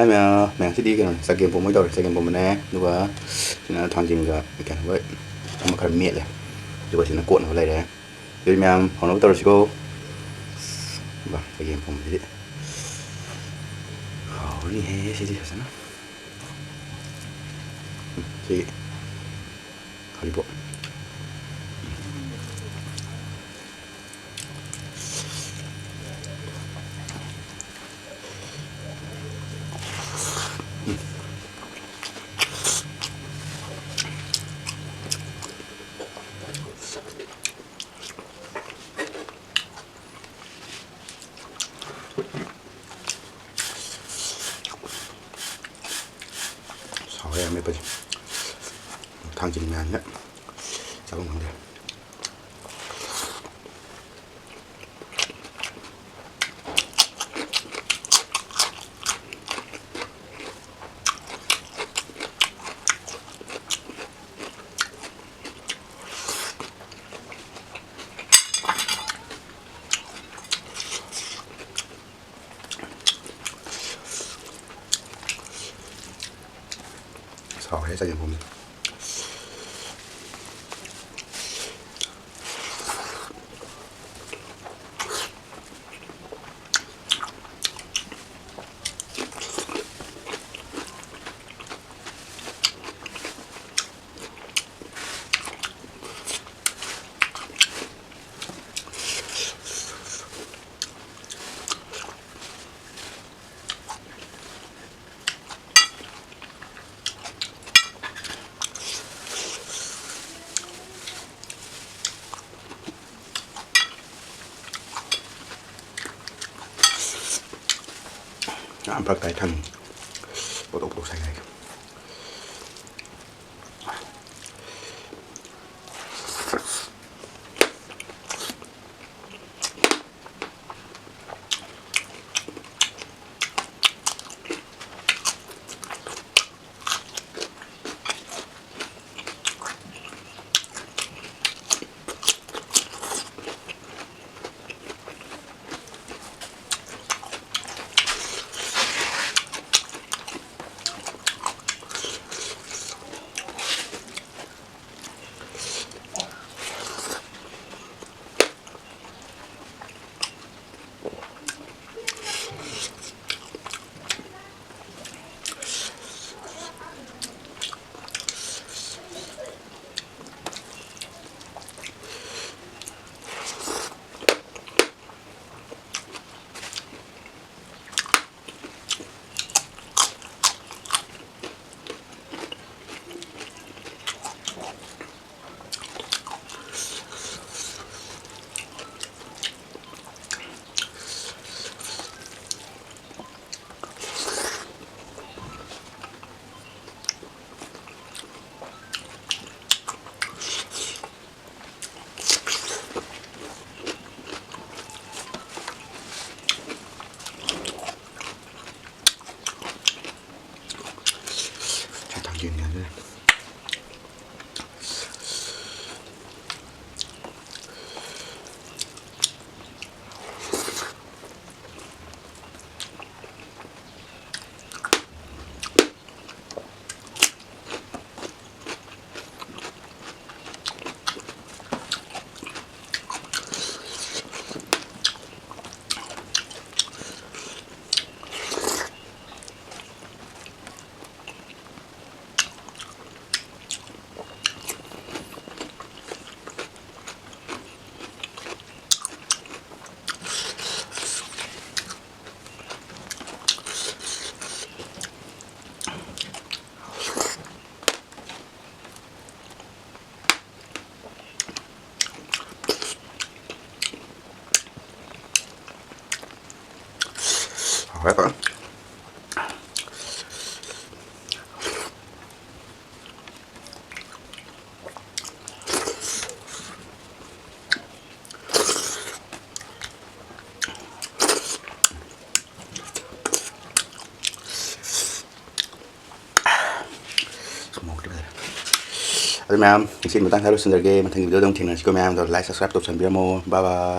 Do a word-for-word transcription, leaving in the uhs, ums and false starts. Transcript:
ꯃꯌꯥꯝ, ꯃꯌꯥꯝ, ꯁꯤꯗꯤ ꯀꯩꯅꯣꯅꯦ, ꯆꯒꯦꯝ ꯄꯣꯝꯕ ꯑꯣꯏꯅ ꯇꯧꯔꯦ꯫ ꯆꯒꯦꯝ ꯄꯣꯝꯕꯅꯦ, ꯑꯗꯨꯒ ꯁꯤꯅ ꯊꯥꯡꯖꯤꯡꯒ ꯀꯩꯅꯣꯒ ꯑꯃ ꯈꯔ ꯃꯦꯠꯂꯦ, ꯑꯗꯨꯒ ꯁꯤꯅ ꯀꯣꯠꯅꯕ ꯂꯩꯔꯦ꯫ ꯑꯗꯨꯗꯤ ꯃꯌꯥꯝ ꯍꯧꯅꯕ ꯇꯧꯔꯁꯤꯀꯣ꯫ ꯕꯥ, ꯆꯒꯦꯝ ꯄꯣꯝꯕꯁꯤꯗꯤ ꯍꯥꯎꯔꯅꯤꯍꯦ ꯁꯤꯗꯤ ꯐꯖꯅ꯫ ꯎꯝ, ꯁꯤ ꯍꯔꯤꯕꯣꯞ꯫ ꯁꯥꯎꯔꯦ ꯑꯃꯦꯠꯄꯁꯦ꯫ ꯊꯥꯡꯖꯤꯡ ꯃꯌꯥꯝꯁꯤꯅ ꯆꯥꯐꯝ ꯈꯪꯗꯦ꯫ ꯁꯥꯎꯔꯦ ꯆꯒꯦꯝ ꯄꯣꯝꯕ꯫ ꯌꯥꯝ ꯐꯔꯛ ꯇꯥꯏ ꯊꯥꯡ ꯄꯣꯇꯣꯛ ꯄꯣꯇꯣꯛ ꯁꯥꯏ ꯍꯥꯏꯒꯦ꯫ ꯍꯥꯎꯔꯦ ꯐꯖꯅ꯫ ꯑꯗꯨ ꯃꯌꯥꯝ, ꯉꯁꯤꯒꯤ ꯃꯇꯥꯡ ꯁ꯭ꯋꯥꯏꯗ ꯂꯣꯏꯁꯤꯟꯖꯔꯒꯦ꯫ ꯃꯊꯪꯒꯤ video ꯗ ꯑꯃꯨꯛ ꯊꯦꯡꯅꯔꯁꯤꯀꯣ ꯃꯌꯥꯝ꯫ ꯑꯗꯣ like, subscribe ꯇꯧꯁꯟꯕꯤꯔꯝꯃꯣ꯫ Bye bye꯫